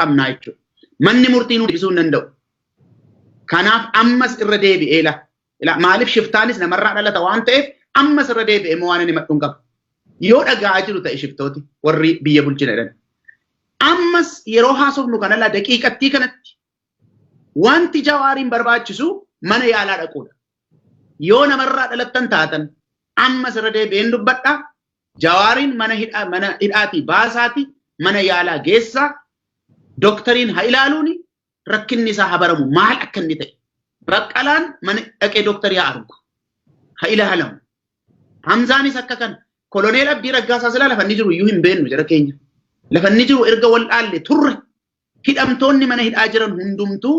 qabnaa jechuudha. Manni murtii nu deebisuu hin danda'u. Kanaaf ammas irra deebi'ee la. Maaliif shiftaanis namarraa dhalata waan ta'eef ammas irra deebi'ee immoo waan inni madhu hin qabu. Yoo dhaga'aa jiru ta'e shiftooti warri biyya bulchina jedhan. Ammas yeroo haasofnu kana la daqiiqattii kanatti wanti Jawaariin barbaachisu mana yaalaa dhaquudha. Yoo namarraa dhalattan taatan ammas irra deebi'een dubbadha. Jawaariin mana hidhaa mana hidhaatii baasaati mana yaalaa geessaa doktariin haa ilaaluuni rakkinni isaa haa baramu maal akka inni ta'e. Baqqalaan mana dhaqee doktarii haa argu haa ilaalamu. Hamzaanis akka kana koloneel Abdii Raggaasaa silaa lafa inni jiru iyyuu hin beennu jara keenya. Lafa inni jiru erga wal dhaalle turre hidhamtoonni mana hidhaa jiran hundumtuu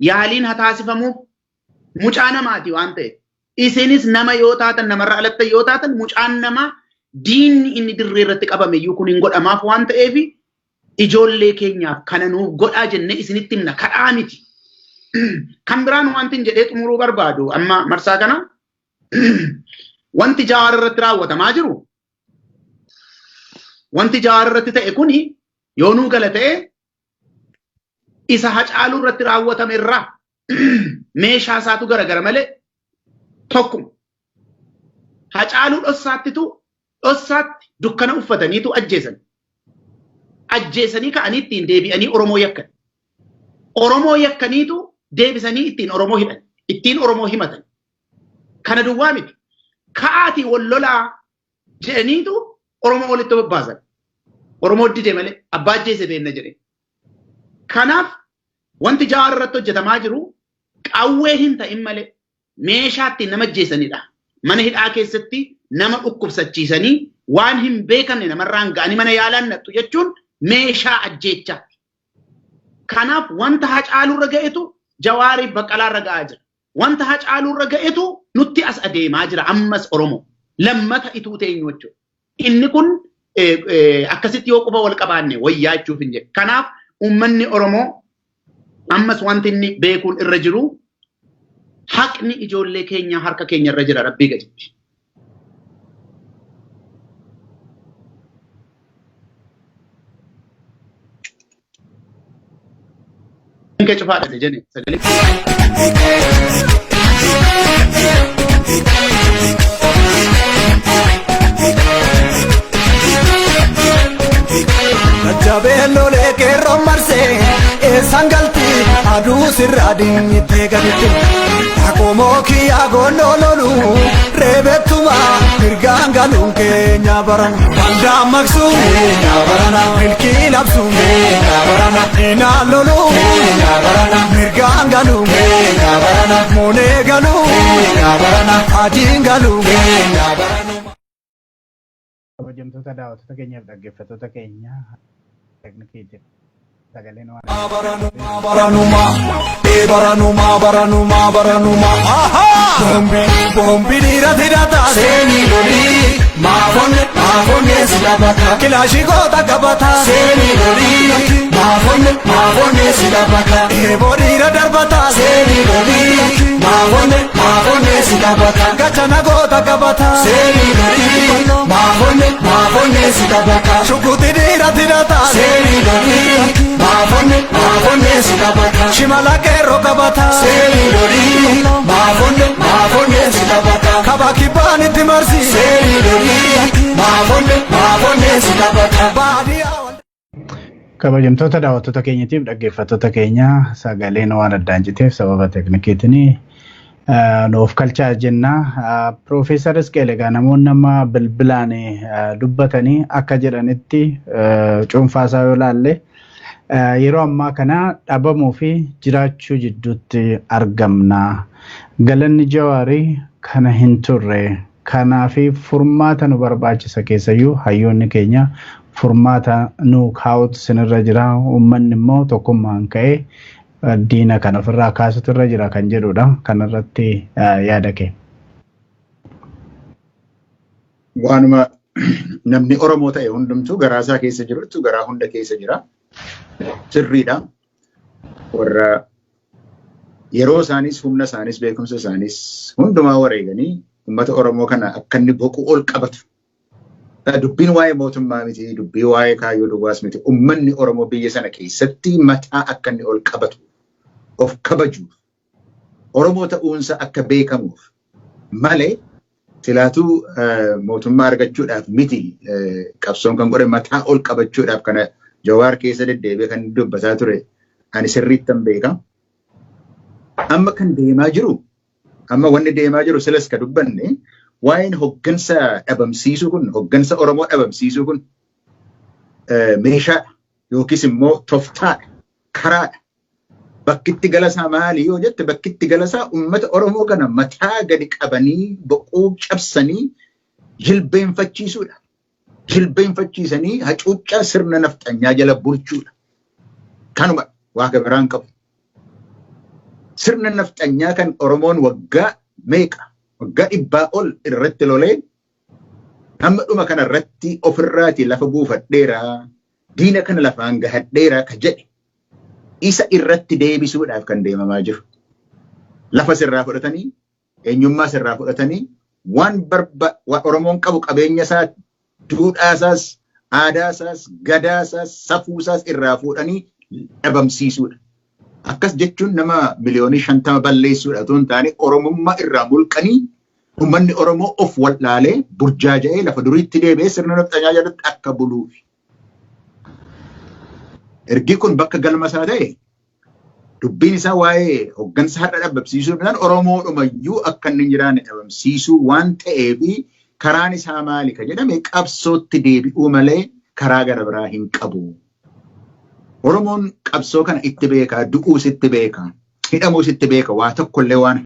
yaaliin haa taasifamuuf mucaa namaati waan ta'eef. Isinis nama yoo taatan namarra alattan yoo taatan mucaan namaa diinni inni dirree irratti qabame iyyuu kun hin godhamaaf waan ta'eef ijoollee keenyaaf kana nuuf godhaa jennee isinitti himna kadhaa miti. Kan biraan wanti hin jedhee xumuruu barbaadu amma marsaa kana wanti Jawaar irratti raawwatamaa jiru wanti Jawaar irratti ta'e kuni yoo nuu gala ta'e isa Hacaaluu irratti raawwatame irraa meeshaa isaatu garagara malee tokkuma. Hacaaluu dhossaattitu dhossaatti dukkana uffataniitu ajjeesan. Ajjeesanii ka'anii ittiin deebi'anii Oromoo yakkan. Oromoo yakkaniitu deebisanii ittiin Oromoo hidhan. Ittiin Oromoo himatan. Kana duwwaa miti. Ka'aatii wal lolaa jedhaniitu Oromoo walitti bobbaasan. Oromoo dide malee abbaa ajjeese beenna jedhe. Kanaaf wanti Jawaar irratti hojjetamaa jiru qawwee hin ta'in malee meeshaa ittiin nama ajjeesanidha. Mana hidhaa keessatti nama dhukkubsachiisanii waan hin beekamne namarraan ga'anii mana yaalaan naqxu jechuun meeshaa ajjeechaati. Kanaaf wanta Hacaaluurra ga'etu Jawaariif Baqqalaarra ga'aa jira. Wanta Hacaaluurra ga'etu nutti as adeemaa jira ammas Oromoo. Lammata ituu teenyu jechuudha. Inni kun akkasitti yoo quba wal qabaanne wayyaa jechuuf hin jedhe. Kanaaf uummanni Oromoo ammas wanti inni beekuun irra jiru haqni ijoollee keenyaa harka keenya irra jira rabbii gaditti. Kee cufaadha jenne sagalee. Jajjabeen lolee qeerroon marsee eessaan galti aduu sirraa dinyittee gaditti. Qomoo kiyyaa goonoo lolu reebettuma mirgaan galuun keenya barana. Waldaan maqsu keenya barana. Milkii labsu keenya barana. Inaan lolu keenya barana. Mirgaan galuun keenya barana. Moonee galuu keenya barana. Adiin galuu keenya barana. Kabajamtoota daawwattoota keenyaaf dhaggeeffattoota keenya teeknikiitiin sagaleen waan Baranuma baranuma baranuma baranuma baranuma bombi bombi dhiirati hidhata seenii lolii maafonne maafonne si dhabata kilaashii goota qabata seenii lolii maafonne maafonne si dhabata eeboo dhiira darbata seenii lolii maafonne maafonne si dhabata gachana goota qabata seenii lolii maafonne maafonne si dhabata shukuti dhiirati hidhata seenii lolii maafonne maafonne si dhabata shimala qeerroo qabata seenii lolii maafonne maafonne si dhabata kaba kibbaan itti marsi seenii lolii maafonne maafonne si dhabata baadiyyaa. Kabajamtoota daawwattoota keenyatiif dhaggeeffattoota keenya sagaleen waan addaan citeef sababa teeknikiitiin nuuf kalchaa jenna. Piroofeesar Isqeel egaa namoonni amma bilbilaan dubbatanii akka jedhanitti cuunfaasaa yoo laalle yeroo ammaa kana dhabamuu fi jiraachuu jidduutti argamna. Galanni Jawaarii kana hin turre. Kanaaf furmaata nu barbaachisa keessayyuu hayyoonni keenya furmaata nu kaa'utu sinirra jira. Uummanni immoo tokkummaan ka'ee diina kan ofirraa kaasutu irra jira kan jedhudha. Kanarratti yaada kee. Waanuma namni Oromoo ta'e hundumtuu garaa isaa keessa jirutu garaa hunda keessa jira. Sirriidha. Warra yeroo isaanis humna isaanis beekumsa isaanis hundumaa wareeganii uummata Oromoo kana akka inni boqu ol qabatu Dubbiin waa'ee mootummaa miti, dubbii waa'ee kaayyoo duwwaas miti. Uummanni Oromoo biyya sana keessatti mataa akka inni ol qabatu, of kabajuuf, Oromoo ta'uunsa akka beekamuuf malee silaatuu mootummaa argachuudhaaf miti qabsoon kan godhe mataa ol qabachuudhaaf kana Jawaar keessa deddeebi'ee kan dubbataa ture ani sirriittan beeka. Amma kan deemaa jiru, amma wanni deemaa jiru silas ka dubbanne waa'een hoggansa dhabamsiisuu kun, hoggansa Oromoo dhabamsiisuu kun meeshaadha yookiis immoo toftaadha, karaadha. Bakkitti galasaa maali yoo jette, bakkitti galasaa uummata Oromoo kana mataa gadi qabanii boquu cabsanii jilbeenfachiisuudha. Jilbeenfachiisanii hacuuccaa sirna nafxanyaa jala bulchuudha. Kanuma waa biraan qabu. Sirna nafxanyaa kan Oromoon waggaa meeqa, waggaa 100 ol irratti lolee hamma dhuma kana irratti ofirraati lafa buufadheera, diina kana lafaan gahadheera ka jedhe isa irratti deebisuudhaaf kan deemamaa jiru. Lafa sirraa fudhatanii, eenyummaa sirraa fudhatanii, waan barba Oromoon qabu qabeenya isaa, duudhaa isaas, aadaa isaas, gadaa isaas, safuu isaas irraa fuudhanii dhabamsiisuudha. Akkas jechuun nama miliyoonii 50 balleessuudha otoo hin taane Oromummaa irraa mulqanii uummanni Oromoo of wallaalee burjaaja'ee lafa duriitti deebi'ee sirna nafxanyaa jalatti akka buluufi. Ergi kun bakka galma isaa ta'e dubbiin isaa waa'ee hoggansa har'a dhabamsiisuu Oromoodhumayyuu akka inni hin jiraanne dhabamsiisuu waan ta'eefi karaan isaa maali ka jedhame qabsootti deebi'uu malee karaa gara biraa hin qabu. Oromoon qabsoo kana itti beekaa, du'uus itti beekaa, hidhamuus itti beeka, waa tokkollee waan